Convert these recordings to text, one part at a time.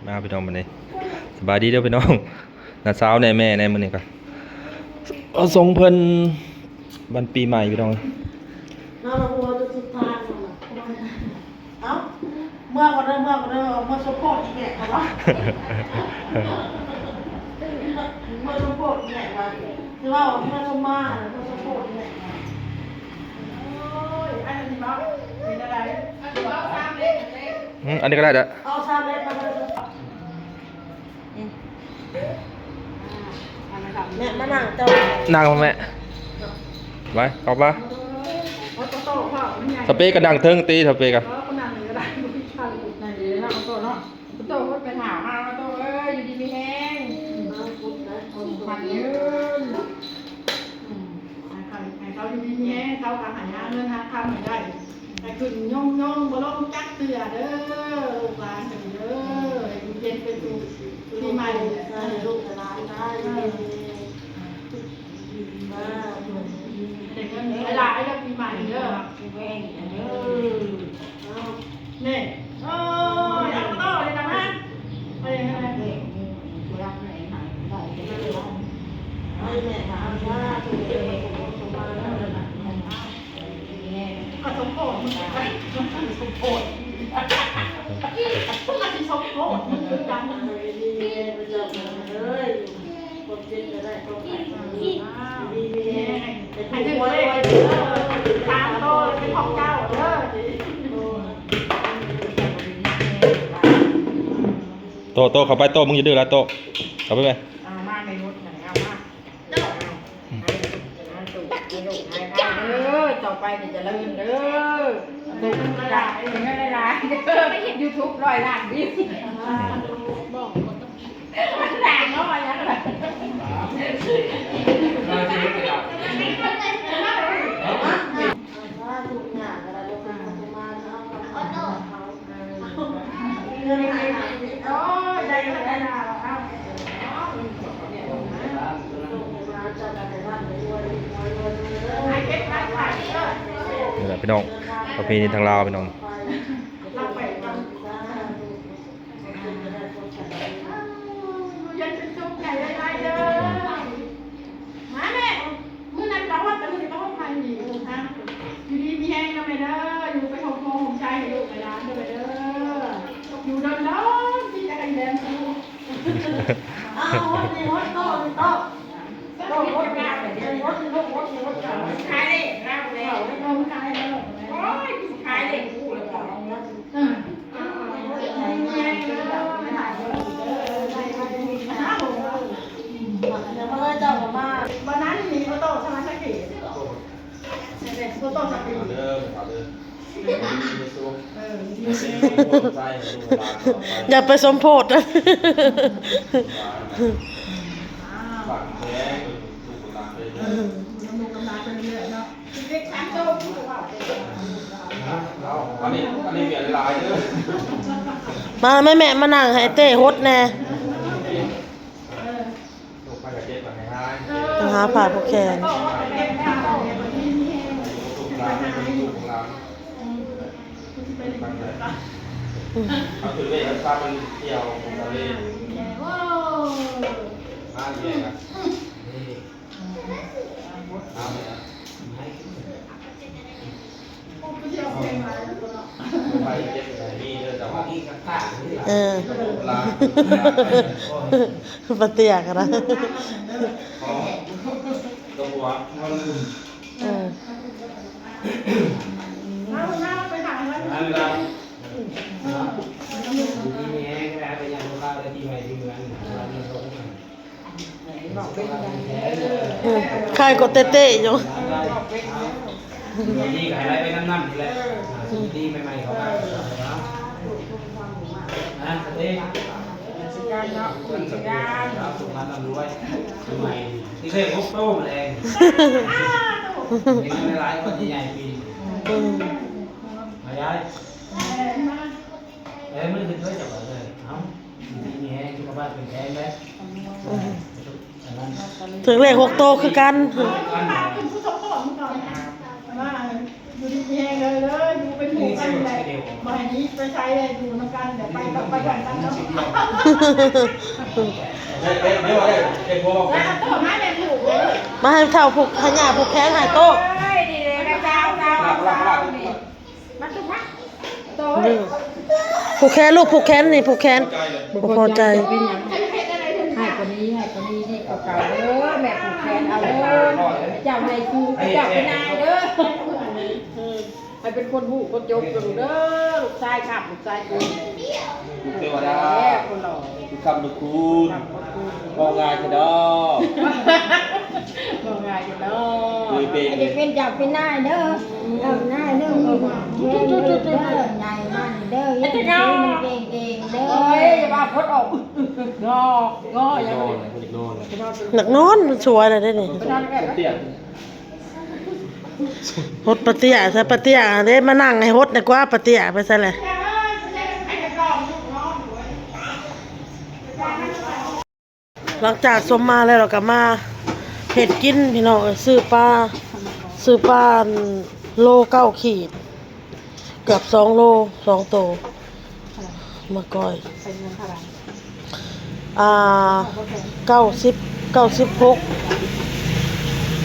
ມາພີ່ນ້ອງ ບັດນີ້ສະບາຍດີເດີພີ່ນ້ອງ ນ້າສາວແດ່ແມ່ແດ່ ມື້ນີ້ກໍເອົາສົ່ງເພິ່ນວັນປີໃໝ່ພີ່ນ້ອງ. ເອົາລະຫົວຈະສຸດທາງ ເອົາ ເມືອກ່ອນເດີ ເມືອກ່ອນເດີ ເມືອສົມໂພດອີແມ່ເຂົາວ່າ ເມືອສົມໂພດອີແມ່ວ່າ ຊິເວົ້າເມືອສົມມາ ເມືອສົມໂພດອີແມ່ວ່າ. ໂອ້ຍ ອັນນີ້ເວົ້າເປັນຈັ່ງໃດ? ອືມ ອັນນີ້ກໍໄດ້ເດີ ເອົາສາມເລັບມາເດີ. ແມ່ມານັ່ງເຈົ້າ ນັ່ງແມ່ ໄປ ເຂົ້າມາ. ສະເປກກໍນັ່ງເທິງຕິ ສະເປກກໍ ເອີ ນັ່ງນີ້ກໍໄດ້ ນັ່ງນີ້ເນາະ ໂຕເນາະ ໂຕໄປຖາມມາ ໂຕເອີຍ ຢູ່ດີມີແຮງ ໝັ້ນຍືນ ໃຫ້ເຂົາ ໃຫ້ເຂົາຢູ່ດີມີແຮງ ເຂົາກໍໃຫ້ຫາເງິນຫາຄຳໃຫ້ໄດ້ ໃຫ້ຂຶ້ນຍົງໆ ບໍ່ລົງຈັກເທື່ອເດີ ລູກຫຼານເພິ່ນເດີ ໃຫ້ຢູ່ເຢັນເປັນສຸກ ປີໃໝ່ ໃຫ້ລູກຫຼານໄດ້ ເອີ ໄດ້ເງິນຫຼາຍໆ ເດີ ປີໃໝ່ເດີ ເອີ. ນີ້ ໂອ້ຍ ເອົາໂຕນີ້ນະ ມາ ເອີ ກໍສົມໂພດ ສົມໂພດ ກໍຊິສົມໂພດ ຄືກັນ ເອີ. ໃຫ້ຖືກເລກສາມໂຕເປັນຂອງເຈົ້າເດີ. ໂຕ ໂຕ ເຂົ້າໄປ ໂຕ ມຶງຢ່າດື້ຫຼາຍ ໂຕ ເຂົ້າໄປແມ່. ເອົາມາ ແມ່ຫົດ ເອົາມາ ໂຕ ເອີ ຕໍ່ໄປນີ້ຈະເລີນເດີ ເງິນຫຼາຍໆ ເດີ ຢູທູບຮ້ອຍລ້ານວິວ ບອກ ນີ້ແຫຼະພີ່ນ້ອງ ປະເພນີທາງລາວພີ່ນ້ອງ. ເຢັນເປັນສຸກໃຫ້ຫຼາຍໆເດີ ມາແມ່ ມື້ນັ້ນກໍຮອດ ແຕ່ມື້ນີ້ກໍຮອດ ໃຫ້ດີ ຢູ່ດີມີແຮງນຳແມ່ເດີ ຢູ່ເປັນຮົ່ມໂພຮົ່ມໄຊໃຫ້ລູກໃຫ້ຫຼານເດີແມ່ເດີ ຢູ່ດົນໆ ມີແຕ່ໃຫ້ແບບ ເອົາ ຮອດນີ້ ຮອດໂຕນີ້ ໂຕ ໂຕ ຮອດນີ້ ຮອດນີ້ ຮອດນີ້ ຮອດນີ້ ຂາຍເລກແລ້ວ ເອີ ຂາຍເລກ ໂອ້ຍ ຂາຍເລກ ເອີ. ຢ່າໄປສົມໂພດ ມາແມ່ ແມ່ມານັ່ງໃຫ້ເຕ້ຫົດແດ່ ໄປຫາຜ້າຜູກແຂນ ເອົາຂຶ້ນເວທີ ເອົາພາເພິ່ນທ່ຽວທະເລ ມາແມ່. ເອີ ປະເຕຍກະນະ ເອີ. ເອີ ຂາຍກໍເຕະໆຢູ່ ດີກໍໃຫ້ໄລ່ໄປນຳໆນີ້ແຫຼະ ດີໃໝ່ໆເຂົ້າມາ ນະ ສະເຕ ສຸກງານລຳລວຍ ໃໝ່ ທີ່ເລີກຫົກໂຕມາແລງ ເປັນຫຼາຍໆ ຄົນໃຫຍ່ປີ ອືມ ມາຍາຍ ເອີ ມື້ຂຶ້ນເດີ ເຈົ້າເອີຍ ເອົາ ດີມີແຮງ ສຸຂະພາບເຂັ້ມແຂງເດີ ອືມ ເອີ ຖືກເລກຫົກໂຕຄືກັນ ຢູ່ດີມີແຮງເດີ ຢູ່ເປັນໝູ່ກັນແຫຼະ ບໍ່ ອັນນີ້ໄປໃຊ້ໄດ້ຢູ່ນຳກັນ ດຽວໄປກັບໄປກັນເນາະ. ມາໃຫ້ເຖົ້າຜູກ ໃຫ້ຍ່າຜູກແຂນໃຫ້ໂຕ. ມາຕຸກມາ ໂຕ ຜູກແຂນລູກ ຜູກແຂນນີ້ ຜູກແຂນ. ບໍ່ພໍໃຈ ເປັນຫຍັງ ໃຫ້ກວ່ານີ້ ໃຫ້ກວ່ານີ້ດີກວ່າເກົ່າເດີ. ແມ່ຜູກແຂນເອົາເດີ ເຈົ້າໃຫຍ່ສູງ ເຈົ້າເປັນນາຍເດີ. ໃຫ້ເປັນຄົນຮູ້ຄົນຈົບເດີລູກເດີ ລູກຊາຍຄ້ຳ ລູກຊາຍກຸນ ລູກເທວະດາ ແລ້ວຄົນຫຼໍ່ ຄືຄຳລູກຄູນ ເວົ້າງ່າຍແທ້ດອກ ເວົ້າງ່າຍແທ້ດອກ. ເປັນເຈົ້າເປັນນາຍເດີ ເຈົ້ານາຍເດີ ມີແຮງເດີ ໃຫຍ່ມັນເດີ ເຮັດໃຫ້ມັນເກັ່ງໆເດີ. ໂອ້ຍ ຢ່າວ່າຄົນອອກ ງໍ ງໍ ຢາກນອນ ຢາກນອນ ມັນສວຍແລ້ວເດ້ນີ້ ໄປນອນແບບ ຫົດປາເຕ້ຍຊະ ປາເຕ້ຍເດ້ ມານັ່ງໃຫ້ຫົດດີກວ່າ ປາເຕ້ຍໄປໃສແຫຼະ. ຫຼັງຈາກຊົມມາແລ້ວ ເຮົາກໍມາເຮັດກິນພີ່ນ້ອງເອີຍ. ຊື້ປາ ຊື້ປາໂລເກົ້າຂີດ ເກືອບສອງໂລ ສອງໂຕ ມາກ້ອຍ ເປັນເງິນເທົ່າໃດ? ອ່າ ເກົ້າສິບ ເກົ້າສິບຫົກ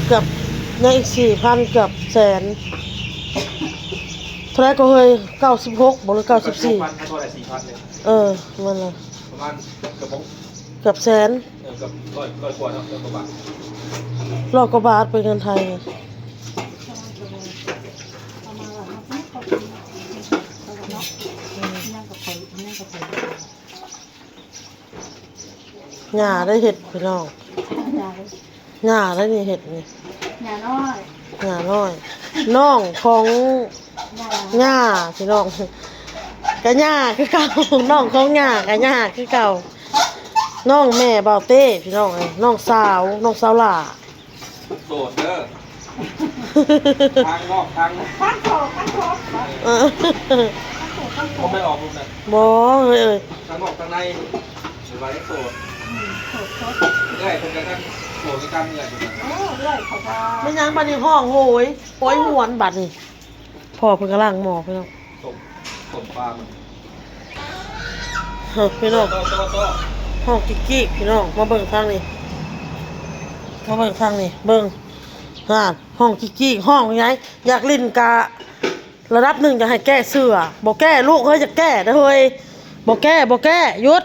ເກືອບ ຍັງອີກສີ່ພັນ ເກືອບແສນ. ເທົ່າໃດກໍເຮີ້ຍ? ເກົ້າສິບຫົກບໍ່ ຫຼື ເກົ້າສິບສີ່? ເອີ ແມ່ນແຫຼະ ປະມານເກືອບ ເກືອບແສນ ເອີ ເກືອບຮ້ອຍ ຮ້ອຍກວ່າເນາະ ຮ້ອຍກວ່າບາດ ຮ້ອຍກວ່າບາດເປັນເງິນໄທ. ຍ່າໄດ້ເຮັດພີ່ນ້ອງ ຍ່າໄດ້ນີ້ເຮັດນີ້ ຍ່ານ້ອຍ ຍ່ານ້ອຍ ນ້ອງຂອງຍ່າພີ່ນ້ອງ ກະຍ່າຄືເກົ່າ ນ້ອງຂອງຍ່າກະຍ່າຄືເກົ່າ ນ້ອງແມ່ບ່າວເຕ້ພີ່ນ້ອງເອີຍ ນ້ອງສາວ ນ້ອງສາວຫຼ້າ. ໂສດເດີ ທາງນອກທາງໃນ ທາງໂສດ ທາງໂສດ ເອີ ທາງໂສດ ທາງໂສດ ບໍ່ແມ່ນອອກລູກນະ ບໍ່ເອີຍ ທາງນອກທາງໃນ ຫຼືວ່າໂສດ ອືມ ໂສດ ໂສດ ເອື້ອຍເພິ່ນກໍທັງໂສດຄືກັນ ເອື້ອຍເພິ່ນກໍ ເອີ ເອື້ອຍເຂົາກໍ ແມ່ນຫຍັງບັດນີ້ຮ້ອງໂຫຍ ໂຫຍຫວນບັດນີ້. ພໍ່ເພິ່ນກຳລັງໝໍ້ພີ່ນ້ອງ ຕົ້ມ ຕົ້ມປາມັນ ເຮີ້ຍ ພີ່ນ້ອງ ໂຕ ໂຕ ໂຕ ຮ້ອງກິກໆ ພີ່ນ້ອງ ມາເບິ່ງທາງນີ້ ມາເບິ່ງທາງນີ້ ເບິ່ງ ຫັ້ນ ຮ້ອງກິກໆ ຮ້ອງໃຫຍ່ ຢາກຫຼິ້ນກະລະດັບໜຶ່ງ ຢາກໃຫ້ແກ້ເສື້ອ ບໍ່ແກ້ລູກເຮີ້ຍ ຢ່າແກ້ເດີເຮີ້ຍ ບໍ່ແກ້ ບໍ່ແກ້ ຢຸດ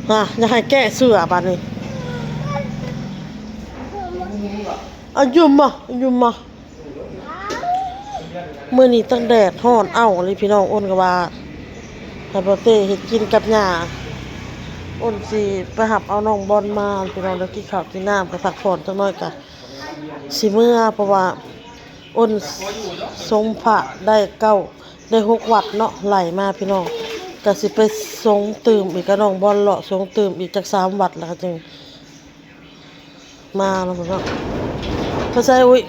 ຮະ ຢ່າໃຫ້ແກ້ເສື້ອບາດນີ້ ອາຍຸມາ ອາຍຸມາ. ມື້ນີ້ຕັ້ງແດດຮ້ອນເອົ້າອີ່ຫຼີພີ່ນ້ອງ ອ້ນກໍວ່າໃຫ້ບໍ່ເຕ້ເຮັດກິນກັບຍ່າ ອ້ນຊິໄປຮັບເອົານ້ອງບອນມາພີ່ນ້ອງ ແລ້ວກິນເຂົ້າກິນນ້ຳກໍພັກຜ່ອນຈັກໜ້ອຍກໍຊິເມືອ ເພາະວ່າອ້ນສົງພະໄດ້ເກົ້າ ໄດ້ຫົກວັດເນາະ ໄລ່ມາພີ່ນ້ອງ ກໍຊິໄປສົງຕື່ມອີກກັບນ້ອງບອນ ເລາະສົງຕື່ມອີກຈັກສາມວັດ ແລ້ວກໍຈຶ່ງ ມາແລ້ວເນາະ ເຂົາໃສ່ ອຸ້ຍ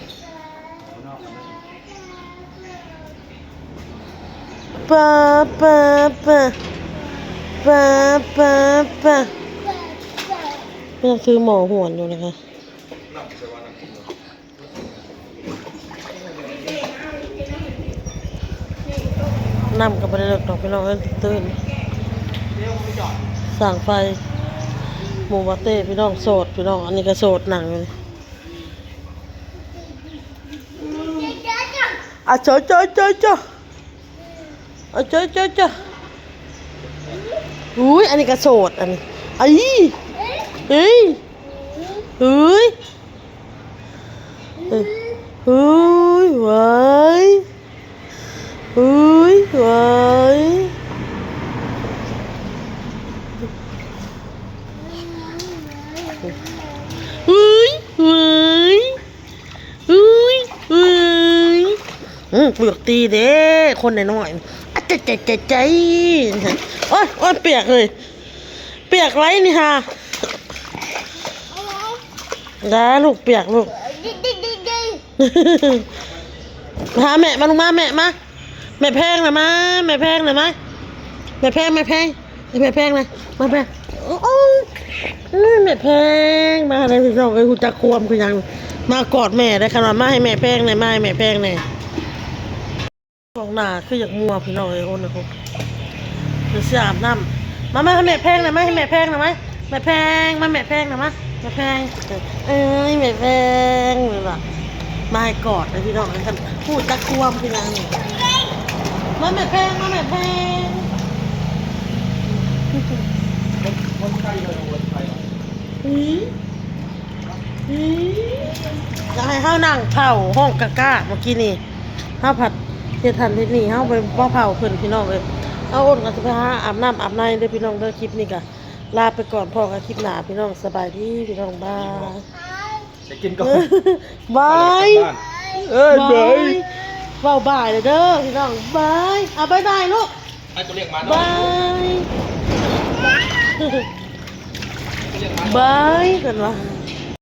ປາ ປາ ປາ ປາ ປາ ປາ ຍັງຖືໝໍ້ຫວນຢູ່ນະຄະ. ນ້ຳກໍບໍ່ໄດ້ເລິກດອກພີ່ນ້ອງເອີຍ ຕື່ນໆ ສ້າງໄຟ ໝູ່ບາເຕ້ພີ່ນ້ອງ ໂສດພີ່ນ້ອງ ອັນນີ້ກໍໂສດ ນັ່ງຢູ່ນີ້ ອາ ໂຈະ ໂຈະ ໂຈະ ໂຈະ ອາ ໂຈະ ໂຈະ ໂຈະ ອຸ້ຍ ອັນນີ້ກໍໂສດ ອັນນີ້ ໄອ້ ເອີຍ ເອີຍ ເຮີ້ຍ ຫວາຍ ເຮີ້ຍ ຫວາຍ ເຮີ້ຍ ຫວາຍ ເຮີ້ຍ ຫວາຍ ອືມ ປຶກຕີເດ້ ຄົນນ້ອຍໆ ອະ ໃຈ ໃຈ ໃຈ ໂອ້ຍ ໂອ້ຍ ປຽກເຮີ້ຍ ປຽກໄຫຼນີ້ຫາ ຢ່າລູກ ປຽກລູກ ຫາແມ່ມາ ລູກມາ ແມ່ມາ ແມ່ແພງນະມາ ແມ່ແພງນະມາ ແມ່ແພງ ແມ່ແພງ ແມ່ແພງນະ ມາແພງ ໂອ້ຍ ແມ່ແພງ ມາແລ້ວພີ່ນ້ອງເອີຍ ຮູ້ຈັກຄວາມຄືຫຍັງ ມາກອດແມ່ໄດ້ ຄັນວ່າມາໃຫ້ແມ່ແພງແດ່ ມາໃຫ້ແມ່ແພງແດ່. ຂອງໜ້າຄືຢາກມົວພີ່ນ້ອງເອີຍ ໂອ້ນະ ດຽວຊິອາບນ້ຳ. ມາ ມາໃຫ້ແມ່ແພງນະ ມາໃຫ້ແມ່ແພງນະ ມາ ແມ່ແພງ ມາແມ່ແພງນະ ມາ ແມ່ແພງ ເອີຍ ແມ່ແພງ ນີ້ລະ ມາໃຫ້ກອດເດີພີ່ນ້ອງ ຄັນຮູ້ຈັກຄວາມຄືຫຍັງນີ້. ມາແມ່ແພງ ມາແມ່ແພງ ອື ອື ຢາກໃຫ້ເຮົານັ່ງເຝົ້າຫ້ອງກະກາກເມື່ອກີ້ນີ້ ເຮົາພັດເຮັດຫັ້ນເຮັດນີ້ ເຮົາບໍ່ ບໍ່ເຝົ້າເພິ່ນພີ່ນ້ອງເອີຍ. ເອົາ ໂອ້ນກໍຊິໄປຫາອາບນ້ຳອາບໃນເດີພີ່ນ້ອງເດີ. ຄລິບນີ້ກໍລາໄປກ່ອນ ພໍ້ກັນຄລິບໜ້າພີ່ນ້ອງ. ສະບາຍດີພີ່ນ້ອງ ບາຍ ໄປກິນກ່ອນ ບາຍ ເອີຍ ບາຍ ບາຍ ເວົ້າບາຍເດີພີ່ນ້ອງ ບາຍ ເອົາ ບາຍບາຍລູກ ໃຫ້ຕົວເລກມາ ບາຍ ບາຍ ເພິ່ນວ່າ.